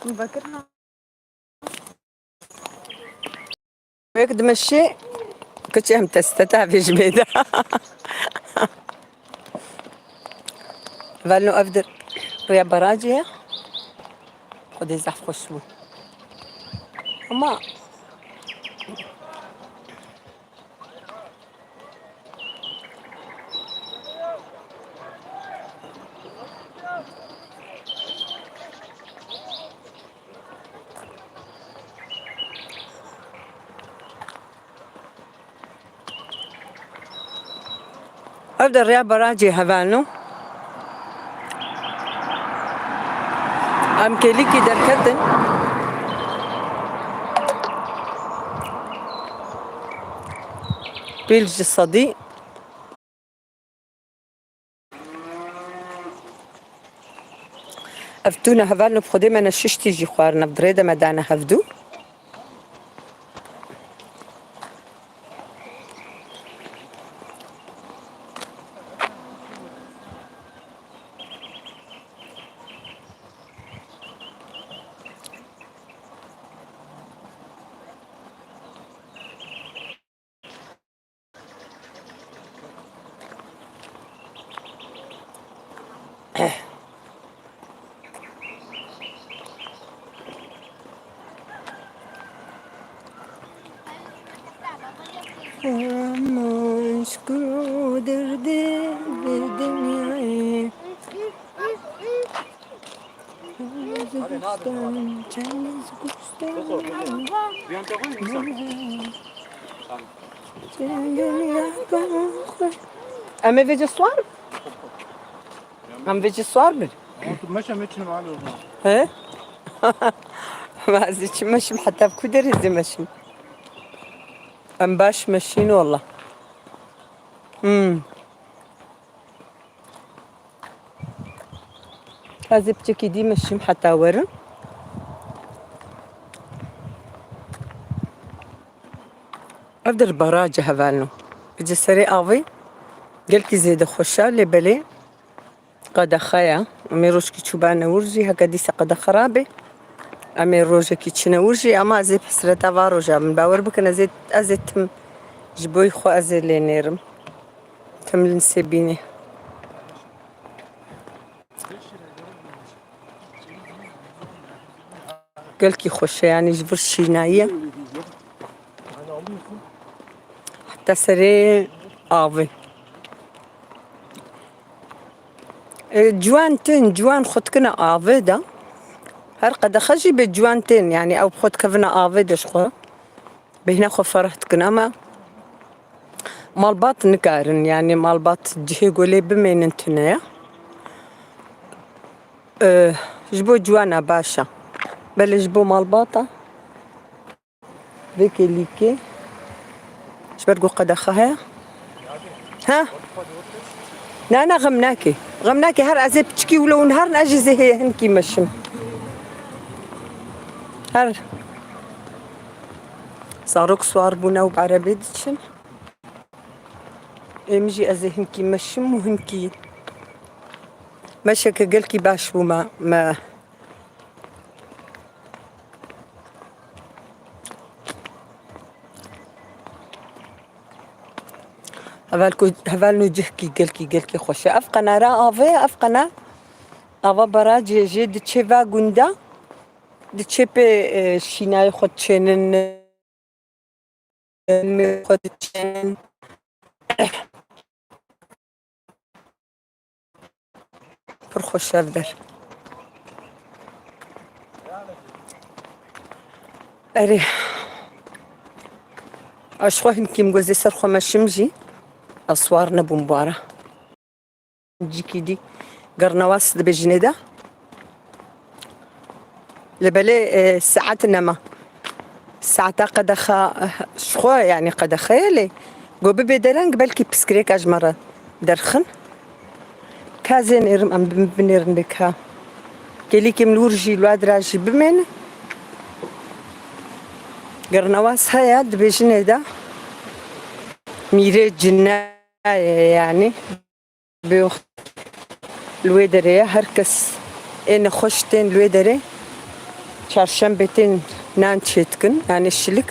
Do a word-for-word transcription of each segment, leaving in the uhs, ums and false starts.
Min vekirina. Wek dimeşê, kiçê em testeta vê ji bê de. Velno ev dir rêya barajê ye. Xwedê zehf xweş bû. Ama Ev de rêya barajê hevalno. Em kêlîkî derketin. Pêl ji sedî. Ev tûne hevalno bi xwedê me ne şiştî jî xwarin, ev di rê de me dane hevdû. Aman ji ku derdê vê dinyayê. Em ê vêce swar? Em vêce swar bin? Meşe meçin mal olma. He? Ma ez ê çi meşim, heta bi ku derê zê meşim? Em baş meşîn walla. Hmm. Ez ê piçekî dî meşim heta werin. Ev dir baraj e hevalno. Bi serê avê gelkî zêde xweş e, lê belê qedexe ye. Em ê rojkî çûbane wir jî, heke dîsa qedexe rabe. Em ê rojekî çine wir jî, ama ez ê bi hesreta va roja bin. Bawer bikin, ez ê, ez ê tim ji bo xwe ez ê lê nêrim. Tim li Nisêbînê. Gelkî xweş e, yanî ji vir şînayî ye. Heta serê avê. E, ciwan tên, ciwan xwe dikine avê de. Her qedexe jî bê ciwan tên, yanî ew bi xwe dikevine avê de ji xwe. Bêhna xwe fereh dikin, ama malbat nikarin, yanî malbat cihê ku lê bimênin tune ye. Ji bo ciwana baş e. Belê ji bo malbata vê kêlîkê ji ber ku qedexe heye. Ha? Na, na, xem nake. Xem nake, her ez ê piçikî wilo hûn herin, ez jî zê hê hinkî meşim. Her zarok swar bûne û bi erebê diçin. Ê min jî ez ê hinkî meşim û hinkî meşeke gelkî baş bû me, me Heval ku, heval nû cihkî gelkî, gelkî xweş e. Ev qenara avê, ev qena ava barajê jê diçê va gunda, diçê pê, e, şînayê xwe diçênin, e, xwe diçênin. Pir xweş ev der. Erê. Ez xwe hinkî min gozê ser xwe meşim jî. Ez swar nebûm bu ara. Cîkî dî gernewas dibêjinê de. Lê belê, e, saet nema. Saeta qedexa, e, ji xwe, yanî qedexe ye lê go bibe dereng belkî piskirêka ji me re derxin. Ka zê nêrim em bin-, binêrin bê ka. Kêlîkê min li wir jî, li wa dira jî bimêne. Gernewas heye, dibêjinê de. Mîrê cine ye yanî. Bê li wê derê ye, her kes ê nexweş tên li wê derê. Çarşembê tên nan çêdikin, nanê şilik.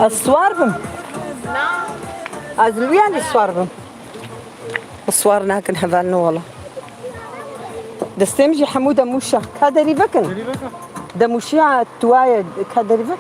Ez siwar bim. Ez li wî alî siwar bim. Siwar nakin hevalno wala. Destê min jî hemû demûşa. Ka derî vekin. Demûşiya tuwaye ka derî vek.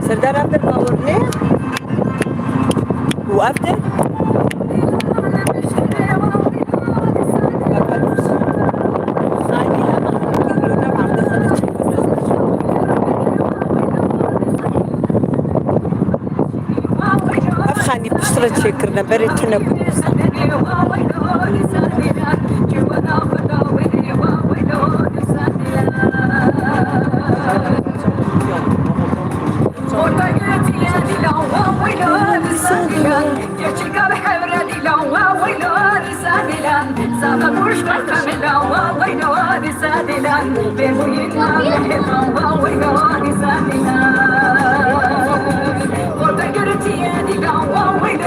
Serdar Abdel Bawurne. û ev de ev xanî piştre çêkirine, berê tune bû.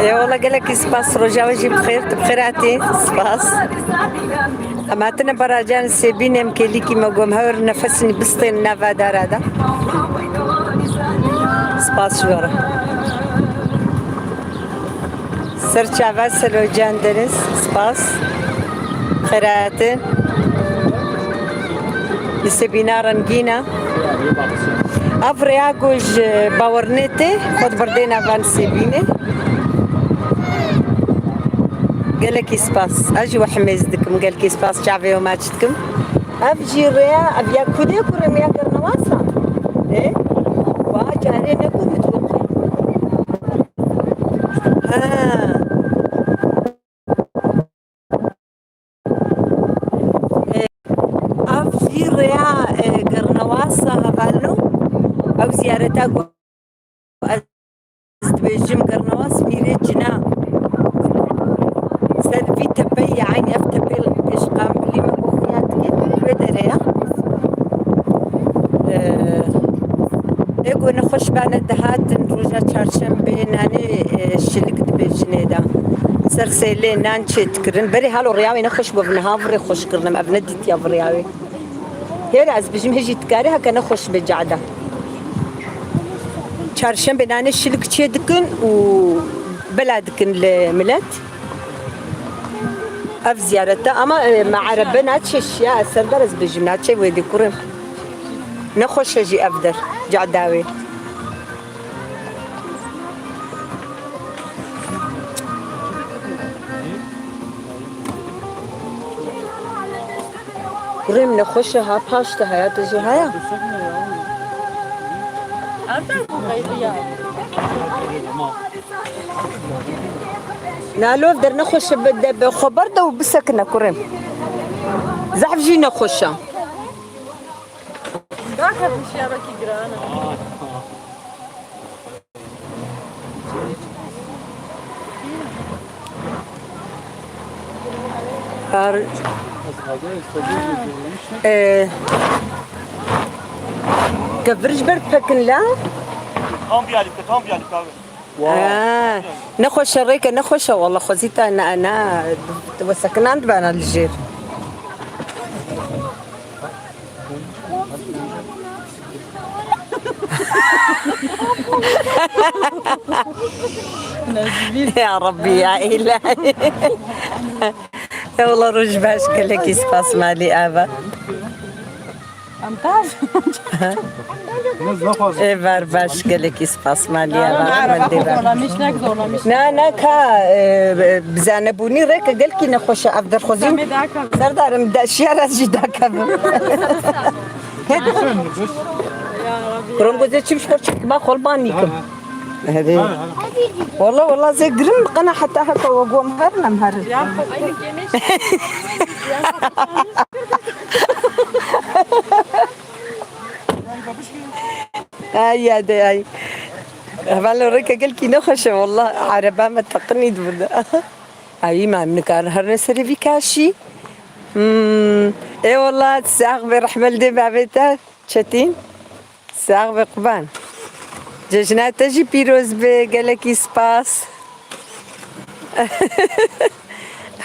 Ê wele gelekî spas, roja we jî bi xêr, tu bi xêr hatî. Spas. Em hatine barajan Sêbînê, em kêlîkî me got, em hewr nefesînî bistên nava dara de. Spas ji we re. Serçava Selocan Deniz, spas. Xêr hatin. Li Sêbîna rengîn e. Ev rêya ku ji Bawernê tê, xwe dibirdê nava Sêbînê. Gelekî spas. Ez jî we himêz dikim. Gelekî spas. Çavê we maç dikim. Ev jî rêya, ev ya kudê ku rêya Gernewasa. Ê? Wa carê ne ku min digot. Ha. Ev jî rêya, e, Gernewasa hevalno. Ew ziyareta ku ez dibêjim Gernewas mîrê cina. Ser vî tepeyê, eynî ev tepê pêşqambilî me bo xuya dike. Wê derê ya. Ee, ê ku nexweş bane dihatin roja çarşembê nanê, e, şilik dibêjinê de. Ser sêlê nan çê dikirin. Berê halo rêya wê nexweş bû, ev niha virê xweş kirinim. Ev nedîtiya virêya wê. Hêra ez bijim hejî dikarê heke nexweş be cada. Çarşembê nanê şilik çê dikin û bela dikin li milet. Ev ziyarete ama, e, me erebe naçe şiya, ez serdar ez bijim naçe wê dê kurim. Nexweş e jî ev der, cada wê. Kurê min nexweş e ha, paş de haya, tu jî haya. Na lov der nexweş e, bi, de, bi xwe berde û bisekine kurê min. Zehf jî nexweş e. Dakevin şiyabekî giran e. Her, e, kevir ji ber pekin la. Tam bir alifte, tam bir alifte abi. Ha, nexweş e rêke, nexweş e, wela xwezî te ne, ne, we sekinan dibana li jêr. Ya Rabbî, ya Îlahî. Ya wela roj baş, gelekî spas malî ava. Ê ver baş, gelekî spas malî ava. Mendê ver. Na, na, ka, e, bi zanebûnî rêke gelkî nexweş e ev derxwezîn. Serdarim de şiyar ez jî dakevim. Hêt. Kurongozê çim ji xwe çekma xolban nîkim. Hadi. Wala, wala zê girim qena heta heta we gom herin em herin. Ay, hadi, ay. Hevalno rêke gelkî nexweş e wallah. Ereba me teqinî di vir de. Evî me em nikarin herine serê vî kaşî. Hmm. Ê wallah sax be rehmel dê bavê te. Çetîn. Sax be quban. Cejna te jî pîroz be, gelekî spas.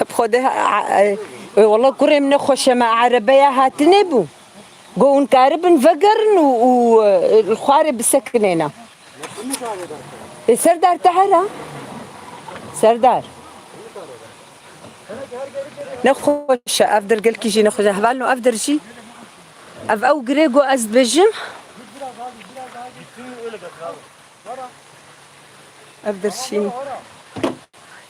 Bi Xwedê ha-, e, e, wala kurê min nexweş e, me erebeya hatine bû. Go hûn karibin vegerin û, û, e, li xwarê bisekinêne. Ê Serdar te hera? Serdar. Nexweş e, ev der gelkî jî nexweş e. Hevalno ev der jî, ev ew girê go ez dibêjim. Ev der şîn-,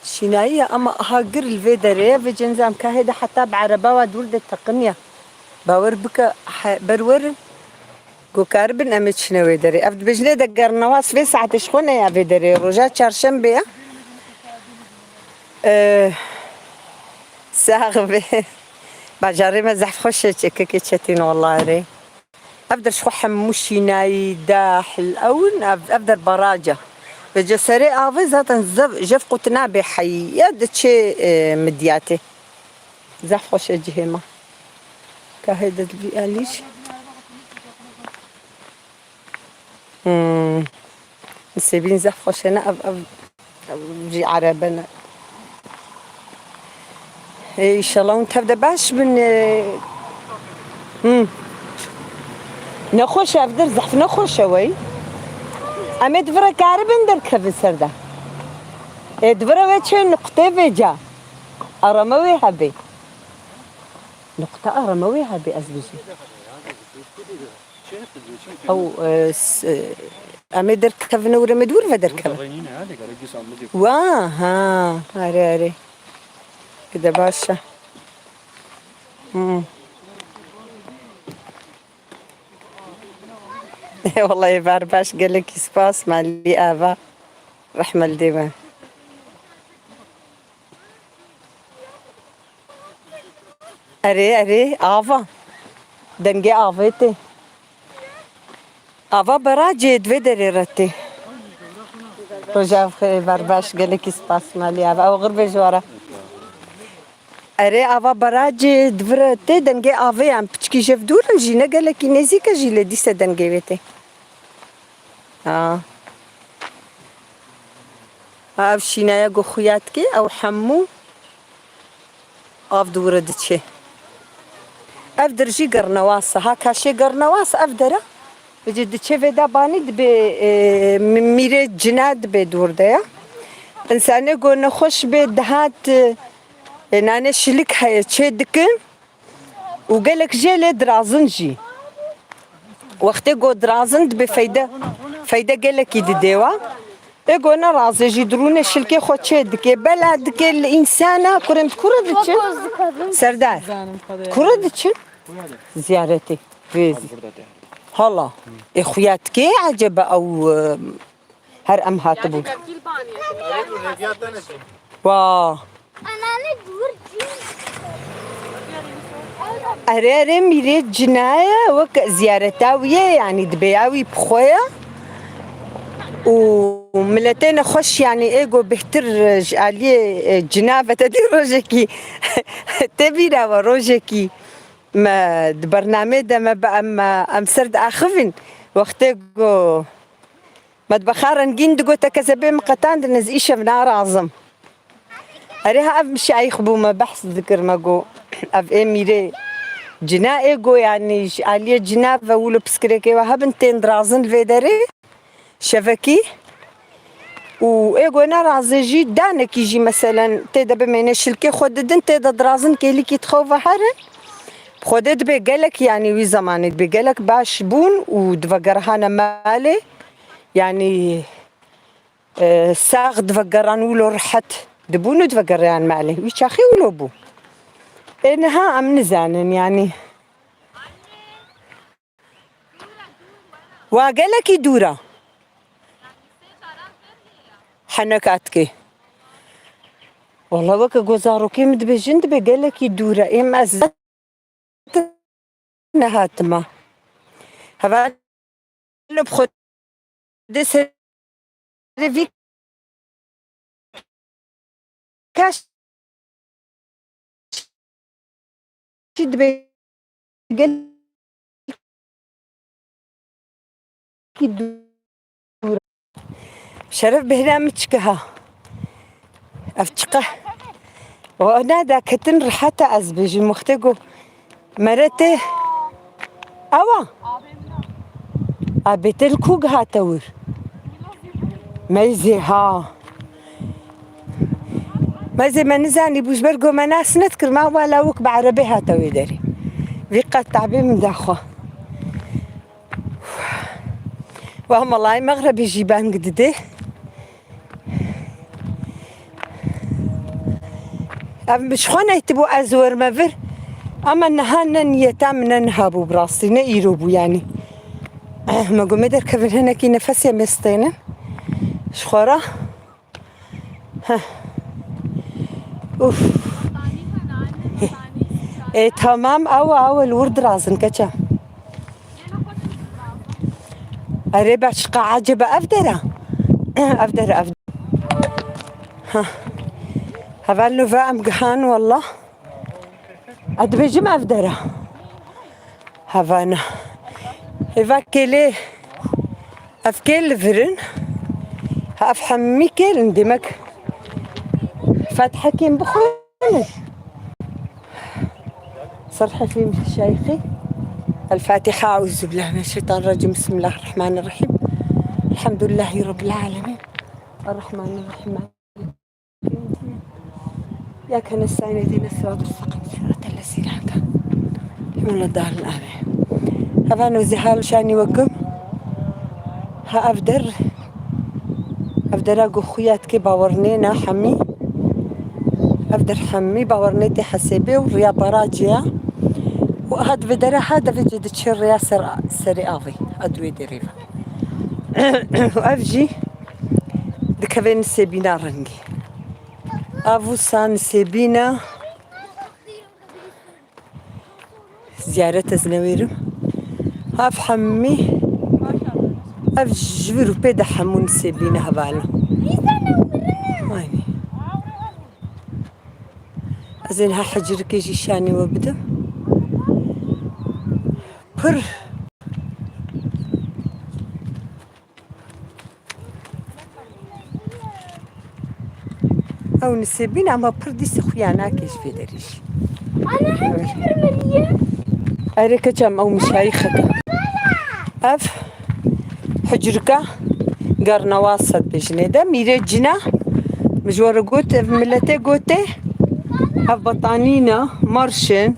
şînayî ye ama aha gir li vê derê ye. Vê cenzam kahê de heta bi ereba wa dûr de teqiniye. Bawer bike, he-, ber werin. Go karibin em ê çine wê derê. Ev dibêjin ê de gernewas vê saetê ji xwe neya vê derê. Roja çarşembê ye. Ee, sax be. Bajarê me zehf xweş e, çekekê çetîn wallahî rê. Ev der ji xwe hemû şînayî, dahl, ew in, ev, ev der barac e. Vêce serê avê zaten zev-, jev qut nabe heyî. Ya diçê, e, Midyatê. Zehf xweş e cihê me. Kahê de di vî alî jî. Hmm. Nisêbîn zehf xweş e, ne ev, ev, ev jî erebe ne. Ê, înşallah hûn tev de baş bin, ê. Hmm. Nexweş e ev der, zehf nexweş e wey. Em ê di vir re karibin derkevin ser de. Ê, di vir re wê çê nuqtê vêca. Arame wê hebê. Nuqta arame wê hebê ez bijî. Ew, e, s-, e, em ê derkevin û em ê dûr ve derkevin. Wa, ha, erê, erê. Gide baş e. Hmm. Wallahî ber baş, gelekî spas, malî ava. Rehme li dê me. Erê, erê, ava. Dengê avê tê. Ava beracê di vê derê re tê. Roja xêr, berbaş, gelekî spas malî ava. Ew xirbê ji we re. Erê, ava beracê di vir re tê, dengê avê em piçkî jev dûr in jî, ne gelekî nêzîk e jî, lê dîse dengê wê tê. Ha. Ha, ev şînaya ku xuya dike, ew hemû av dûre diçe. Ev dir jî gernewas e. Ha, kaşê gernewas ev dere. Vêce diçe vê de banî dibe, e, mi-, mîrê cina dibe dûr de ya. Însanê ku nexweş bê dihat, e, nane şilik heye çê dikin. Û gelek jê lê dirazin jî. Wextê ku dirazin dibe feyde, feyde gelekî didê wa. Ê ku nerazê jî dirûnê şilkê xwe çê dike. Bela dike li însana, kurên di kure diçin? Serdar. Kure diçin? Ziyaretê. Vêzî. Hala. Ê xuya dike ecebe ew, e, Her em hatibûn. Wa. Erê, erê, mîrê cina ye, wek ziyareta wî ye, yanî dibe ya wî bi xwe ye. Û miletê nexweş, yanî ê ku bêhtir ji aliyê, e, cina ve te dî rojekî tê bîra we, rojekî me di bernameyê de me bi em, em ser diaxivin. Wextê ku Medbexa rengîn digot, te kezebê min qetandin, ez îşev narazim. Erê ha ev mişayîx bû, me behs dikir, me got, ev ê mîrê cina ê got, yanî ji aliyê cina ve wilo piskirekê we hebin tên dirazin li vê derê şevekî. Û ê got nerazê jî danekî jî meselen tê de bimêne şilkê xwe didin, tê de dirazin kêlîkî dixew ve herin. Bi Xwedê dibê gelek, yanî wî zemanê dibê gelek baş bûn û divegerihane malê. Yanî, e, sax divegeran wilo rehet dibûn û divegeriyan malê. Wî çaxê wilo bû. Ê niha em nizanin, yanî. Wa gelekî dûr e. Heneka dikê. Wala weke ku zarokê min dibêjin, dibê gelekî dûr e. Êm ez nehatime. Hevalno bi Xwedê ser Erê vî keşî dibe gelkî dûr. Şeref bêhna min çike ha. Ev çiqe. O ne de ketin rehet e ez bêjim. Wextê ku mere tê. Ewa. A bêtir li ku gihate wir? Meyzê ha. Meyzê me nizanî bû ji ber ku me nas nedikir. Ma wela wek bi erebê hate wê derê. Vî qet tabê min daxwe. Wah, melayê mexrebê jî bang dide. Ev ji xwe neytibû ez werime vir. Ama niha ne niyeta min, ne niha bû bi rastî, ne îro bû yanî. Me got me derkevin hinekî nefesê me stênin. Ji xwe re. Heh. Uf. Ê, tamam, ew, ew, li wir dirazin, keça. Erê, başqa ecebe ev dera. Ev dera, ev. Ha. Heval nû ve em gihan, wallah. Ez dibêjim ev dera. Hevana. Eva kêlê, ev kêl li vir in. Ha, ev hemî kêl in, demek Fatihekên bixwînin. Ser hefî şeyxî. El Fatiha, Euzu billahi mineşşeytanirracim. Bismillahirrahmanirrahim. Elhamdülillahi Rabbil alemin. Errahmanirrahim. إياك نستعين، اهدنا الصراط المستقيم، صراط الذين أنعمت عليهم، غير المغضوب عليهم ولا الضالين، آمين. Hevan û zihal şanî wekim. Ha, ev der, ev dera ku xuya dike bawer nêne hemî. Ev der hemî bawer nê tê hesêbê û riya barajê ya. Û ha divê dere ha devê cê diçe riya ser, serê avê. Ha di wê derê ve. Û ev jî dikeve Nisêbîna rengî. Ev wisa Nisêbîna ziyaret ez newêrim. Ev hemî, ev ji vir û pê de hemû Nisêbîna hevalin. Aynî. Ez ên ha hicirikê jî şanî we bidim. Pir. Ew Nisêbîn ama pir dîse xuya nake ji vê derê jî. Ana, hemî pir miriye. Erê keça em ew mişayîxeke. Ev hicirka Garnewasa dibêjinê de mîrê cina. Min ji we re got, ev miletê gotê. Ev betanîna, marşin,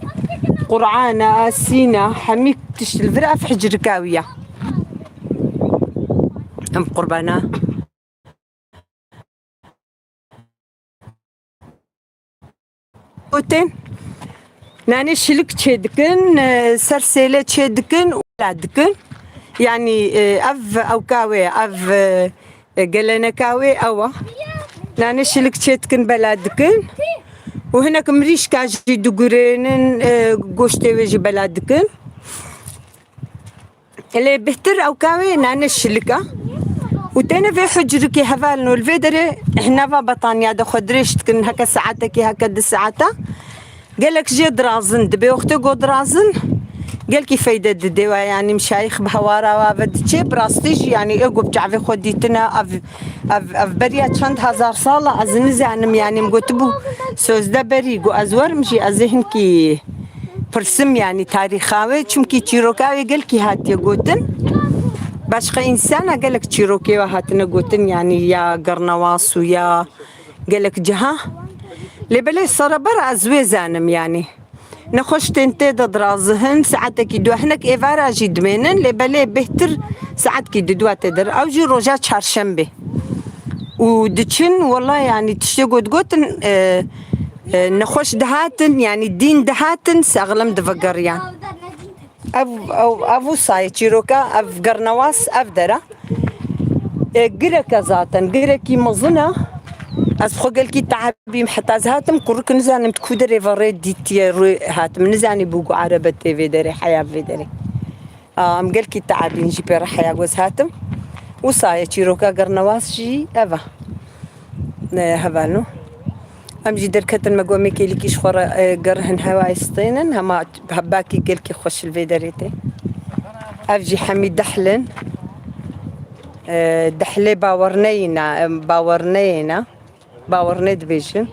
Qur'ana, asîna, hemî tişt li vir ev hicirka wî ya. Em qurbana. Gotin, nanê şilik çê dikin, e, ser sêle çê dikin û bela dikin. Yanî, e, ev ewka wê, ev, e, geleneka wê ew e. Nanê şilik çê dikin, bela dikin. Û hinek mirîşka jî digurênin, e, goştê wê jî bela dikin. Lê bêhtir ewka wê nane şilika. Û têne vê hicirikê hevalno li vê derê nava betaniya de xwe dirêj dikin heke saetekê, heke du saeta. Gelek jê dirazin dibe. Wextê got dirazin, gelkî feyde dide we, yanî mişayîx bi hewara wa ve diçe. Bi rastî jî, yanî ê got bi çavê xwe dîtine, ev, ev, ev beriya çend hezar sala ez nizanim, yanî min gotibû sozde berî, got ez werim jî, ez ê hinkî pirsim, yanî tarîxa wê, çimkî çîroka wê gelkî hatiye gotin. Başqa însana gelek çîrokê we hatine gotin, yanî ya Gernewas û ya gelek ciha. Lê belê serebera ez wê zanim, yanî. Nexweş tên tê de dirazihin, saetekî du, hinek êvara jî dimênin, lê belê bêhtir saetkî di dua tê der. Ew jî roja çarşembê. Û diçin, wela, yanî tiştê got gotin, e, e, nexweş dihatin, yanî dîn dihatin, saxlem divegeriyan. Ev, ev, ev wisa ye çîroka, ev Gernewas, ev dera. E, gireke zaten, girekî mezin e. Ez xwe gelkî teabîm, heta ez hatim, kurik nizanim tu ku derê ve rê dîtiye, rê hatim. Nizanî bû ku erebe tê vê derê, heya vê derê. A, em gelkî teabîn jî pê re heya ku ez hatim. Wisa ye çîroka gernewas jî ev e. Ne, hevalno. Em jî derketin me got mêkêlîkî ji xwe re, e, gerhin hewayê stênin, hema hebakî gelkî xweş li vê derê tê. Ev jî hemî dehlin. E, dehlê bawerneyî ne, em, bawerneyê ne. Bawernê dibêjin.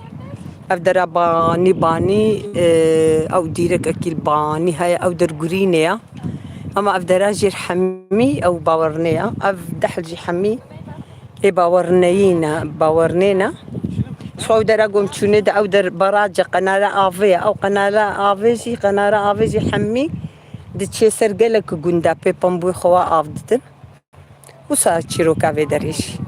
Ev dera banî banî, e, ew dîrekekî li banî heye, ew der gurînê ye. Ama ev dera jêr hemî ew bawernê ye. Ev dehl jî hemî ê bawerneyî ne, bawernê ne. Ji xwe ew dera gom çûnê de ew der barace qenara avê ye. Ew qenara avê jî, qenara avê jî hemî diçê ser gelek gunda pê pembûyê xwe wa av didin. Wisa çîroka vê derê jî.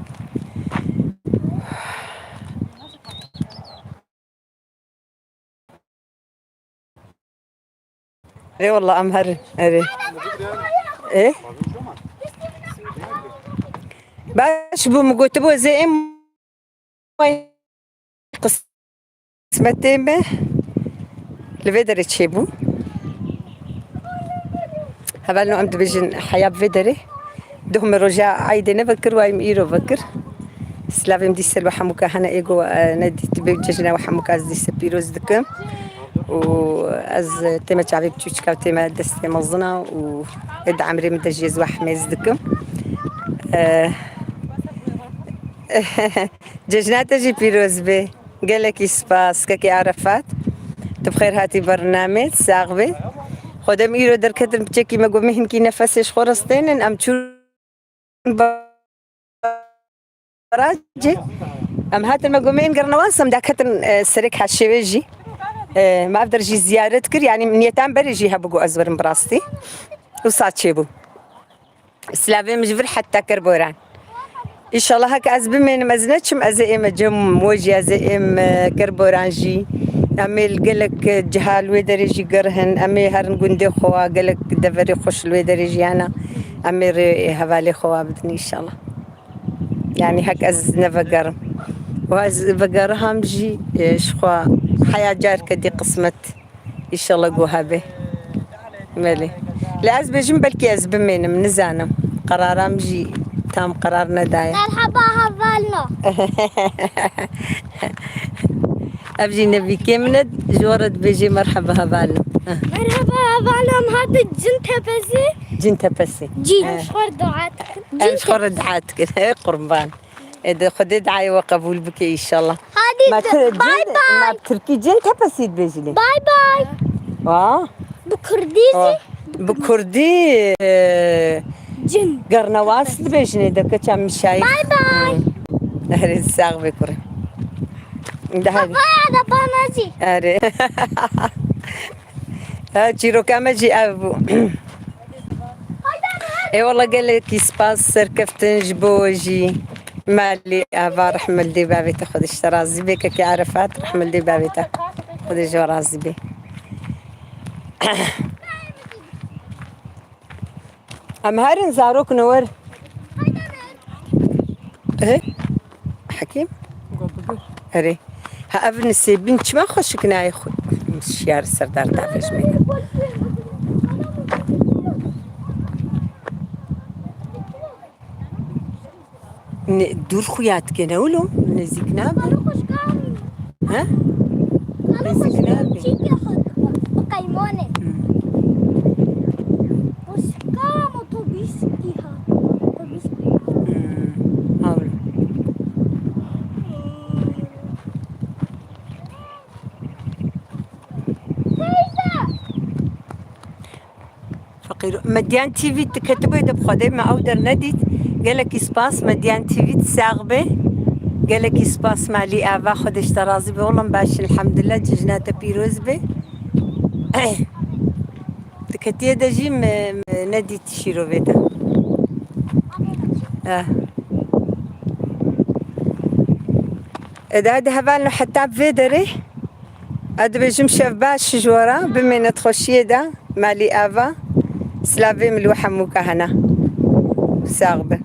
Ê wallah em herin. Erê. Ê? Baş bû, min gotibû ez ê êm. Qismetê me li vê derê çêbû. Hevalno em dibêjin heya bi vê derê. Duh me roja eydê ne vekir, wayî min îro vekir. Silavê min dî ser we hemûka hene ê go, e, nedîtibê, cejna we hemûka ez dîse pîroz dikim. Û ez tême çavê biçûçika û tême destê mezina û ê di emrê min de jî ez we hemêz dikim. E, Cejna te jî pîroz be. Gelekî spas, kekê Arefat. Tu bi xêr hatî bernamê, sax be. Xwedê em îro derketin piçekî me got, me hinkî nefesê ji xwe re stênin, em çûn barajê. Em hatin me got, me ên gernewas, em derketin, e, serê Kaşêwê jî. E, me ev der jî ziyaret kir, yanî niyeta min berê jî hebû got ez werim bi rastî. Wisa çêbû. Silavê min ji vir heta Kerboran. Înşallah heke ez bimênim, ez neçim, ez ê êm cem we jî, ez ê êm, e, Kerboran jî. Em ê li gelek, e, ciha li wê derê jî gerhin. Em ê herin gundê xwe wa, gelek deverê xweş li wê derê jî hene. Em ê rê hevalê xwe wa bidin înşallah. Yanî hek ez nevegerim. Û ez vegeriham jî, e, ji xwe heya carke dî qismet. Înşallah ku hebe. Belê. Lê ez bêjim belkî ez bimênim, nizanim. Qeraram jî tam qerar nedaye. Merhaba hevalno. Ev jî nevîkê min e, ji we re dibêjê merheba hevalno. Merhaba hevalno, em hatin Cin Tepesi. Cin Tepesi. Cin. He. Em ji xwe re dua dikin. Em ji xwe re dua dikin. Hey qurban. Ê de Xwedê diayê we qebûl bike înşallah. Hadi, ma bay bay. Ma bi tirkî Cin Tepesî dibêjinê. Bay bay. Wa? Bi kurdî jî? Bi kurdî, e, Cin. Gernewas dibêjinê de keça mişayî. Bay bay. Hmm. Erê sax be kurê. Daha. Baba ya da bana jî. Erê. Ha, çîroka me jî ev bû. Ê wele gelekî spas, serkeftin ji bo we jî. Malî ava, rehme li dê bavê te, Xwedê ji te razî be. Kekê Arefat, rehme li dê bavê te. Xwedê ji we razî be. Em herin zarok ne wer. Eh? Hekîm? Erê. Ha, ev nisêbîn çima xweşik nayê xwe? Şiyar serdar tavê ji me. Ne, dûr xuya dike ne wilo? Nêzîk nabe? He? Nêzîk nabe? Bi qeymanê. Hmm. Xweşika motobîskî ha. Motobîskî. Hmm. Hawlo. Feqîro. Medyan T V diketibû de bi Xwedê me ew der nedît. Gelekî spas Medyan T V, sax be. Gelekî spas Malî Ava, Xwedê ji te razî be. Oğlum baş in, elhamdülillah, cejna te pîroz be. Diketiye de jî me, me nedît şîrovê de. Eh. E de hadi hevalno heta vê derê. Ez dibêjim şev baş ji we re, bimêne di xweşiyê de. Malî Ava, silavê min li we hemûka hene. Sax be.